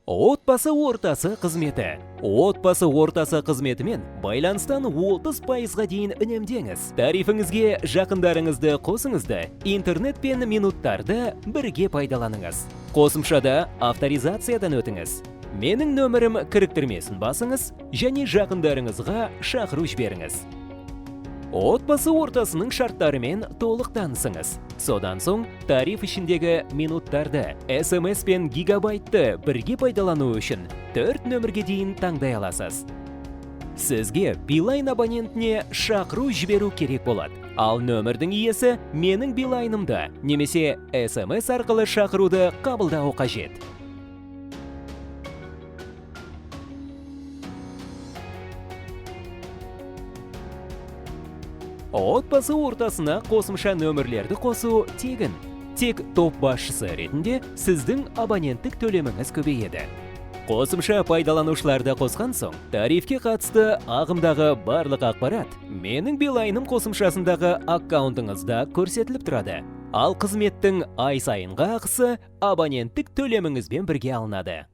Отбасы ортасы қызметі. Отбасы ортасы қызметімен байланыстан 30%-ға дейін үнемдеңіз. Тарифіңізге жақындарыңызды қосыңыз да, интернет пен минуттарды бірге пайдаланыңыз. Қосымшада авторизациядан өтіңіз. Менің нөмірім кіріктірмесін басыңыз және жақындарыңызға шақыру жіберіңіз. Отбасы ортасының шарттарымен толық танысыңыз. Содан соң тариф ішіндегі минуттарды, СМС пен гигабайтты бірге пайдалану үшін 4 нөмірге дейін таңдай аласыз. Сізге Билайн абонентіне шақыру жіберу керек болады. Ал нөмірдің иесі менің Билайнымда немесе СМС арқылы шақыруды қабылдауы қажет. Отбасы ортасына қосымша нөмірлерді қосу тегін. Тек топ басшысы ретінде сіздің абоненттік төлеміңіз көбейеді. Қосымша пайдаланушыларды қосқан соң, тарифке қатысты ағымдағы барлық ақпарат Менің Билайным қосымшасындағы аккаунтыңызда көрсетіліп тұрады. Ал қызметтің ай сайынғы ақысы абоненттік төлеміңізбен бірге алынады.